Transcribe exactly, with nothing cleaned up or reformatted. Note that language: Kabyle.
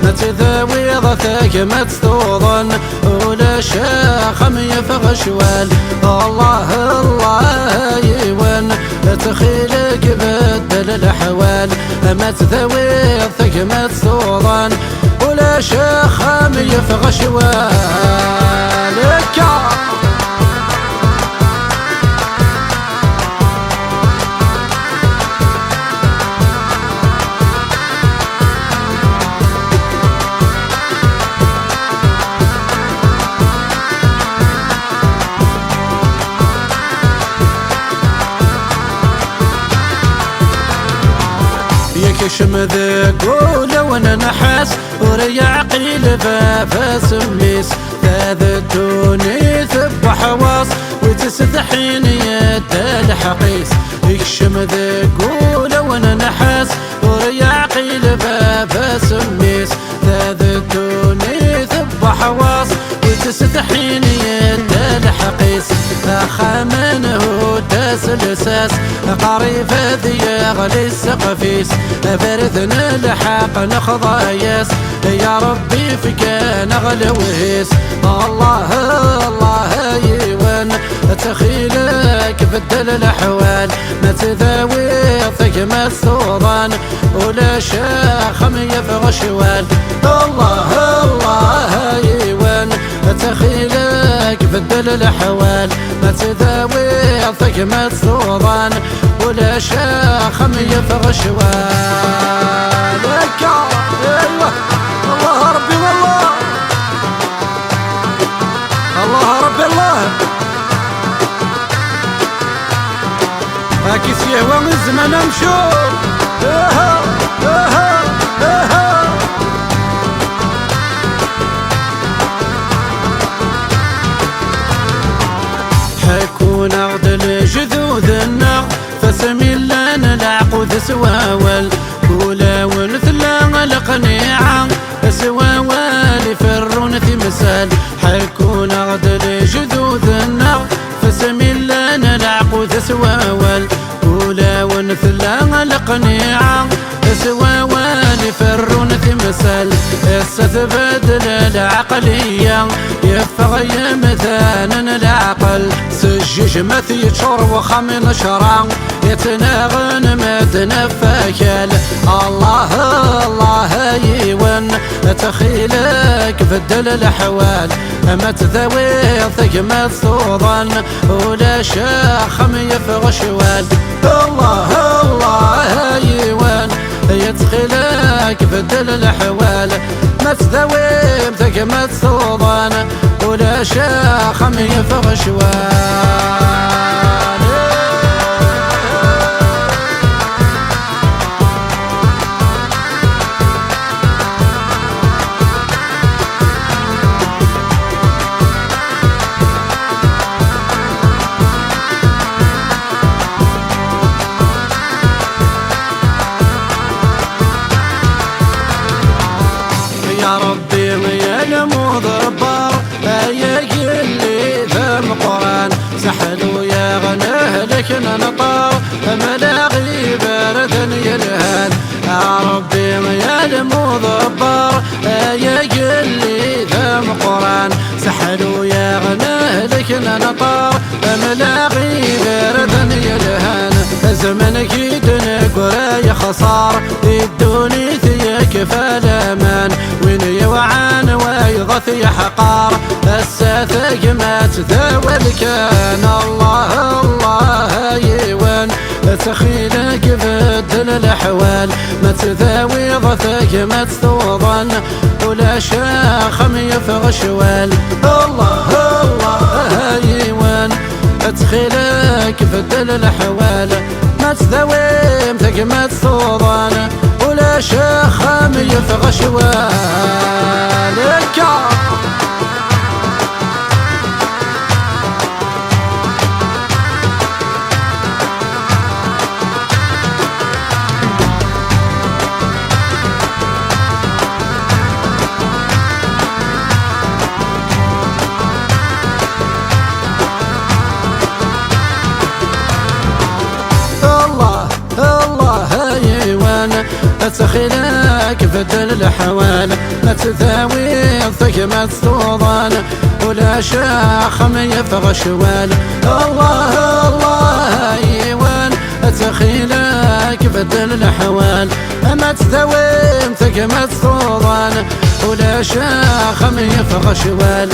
Ma tdawiḍ tagmat tuḍen, ulac axxam yeffeɣ ccwal. Allah, Allah, yiwen, ttxil-k beddel leḥwal. Ma tdawiḍ tagmat tuḍen, ulac axxam yeffeɣ ccwal. Akka! Yekcem deg ulawen nḥas, ur yeɛqil baba-s mmi-s. Ta d ddunit n weḥwaṣ, wi ttsetḥin yedda lḥeq-is. Ikcem deg ulawen nḥas, ur yeɛqil baba-s mmi-s. Ta d ddunit n weḥwaṣ, wi ttsetḥin yedda lḥeq-is. Axxam nhudda-s lsas, qrib ad yeɣli ssqef-is. Abrid n lḥeqq nexḍa-yas, ya Ṛebbi efk-aneɣ lewhi-s. Allah, Allah, yiwen, ttxil-k beddel leḥwal. Ma tdawiḍ tagmat tuḍen, ulac axxam yeffeɣ ccwal. Allah, Allah, yiwen, ttxil-k beddel leḥwal. Ma tdawiḍ tagmat tuḍen, ulac axxam yeffeɣ ccwal. Akka, aywa, Allah Ṛebbi, Allah. Allah Ṛebbi, Allah. Ad k-yehwa zzman amcum. Aha, aha, aha. Ḥekkun-aɣ-d lejdud-nneɣ, fasmi llan leɛqud s wawal. Ulawen tella leqniɛa, s wawal i ferrun timsal. Ḥekkun-aɣ-d lejdud-nneɣ, fasmi llan leɛqud s wawal. Ulawen tella leqniɛa, s wawal i ferrun timsal. Ass-a tbeddel lɛeqliya, yeffeɣ yemdanen leɛqel. S jjijmat yeččur wexxam n ccra, yettnaɣen medden ɣef wakal. Allah, Allah, yiwen, ttxil-k beddel leḥwal. Ma tdawiḍ tagmat tuḍen, ulac axxam yeffeɣ ccwal. Allah, Allah, yiwen, yettxil-k beddel leḥwal. Ma tdawim tagmat tuḍen, ulac axxam yeffeɣ ccwal. Ya Ṛebbi, ya lmuḍebber, ay agellid ameqqran, seḥlu-yaɣ nehlek nenṭer, mleɣ iberdan yelhan. A Ṛebbi, ya lmuḍebber, ay agellid ameqqran, seḥlu-yaɣ nehlek nenṭer, mleɣ iberdan yelhan. Azemnek i d-neggra yexṣer, i ddunit yekfa laman. Win yewɛan wayeḍ ad t-yeḥqer, ass-a tagmat d awal kan. Allah, Allah, a yiwen, ttxil-k beddel leḥwal. Ma tdawiḍ tagmat tuḍen, ulac axxam yeffeɣ ccwal. Allah, Allah, a yiwen, ttxil-k beddel leḥwal. Ma tdawim tagmat tuḍen, ulac axxam yeffeɣ ccwal. Akka. Allah, Allah, a yiwen, Ttxil-k beddel leḥwal, ma tt-tawiḍ tegmat tuḍan, ulac axxam yeffeɣ ccwal. Allah, Allah, yiwen, ttxil-k beddel leḥwal, ma tt-tawim tegmat tuḍan, ulac axxam yeffeɣ ccwal.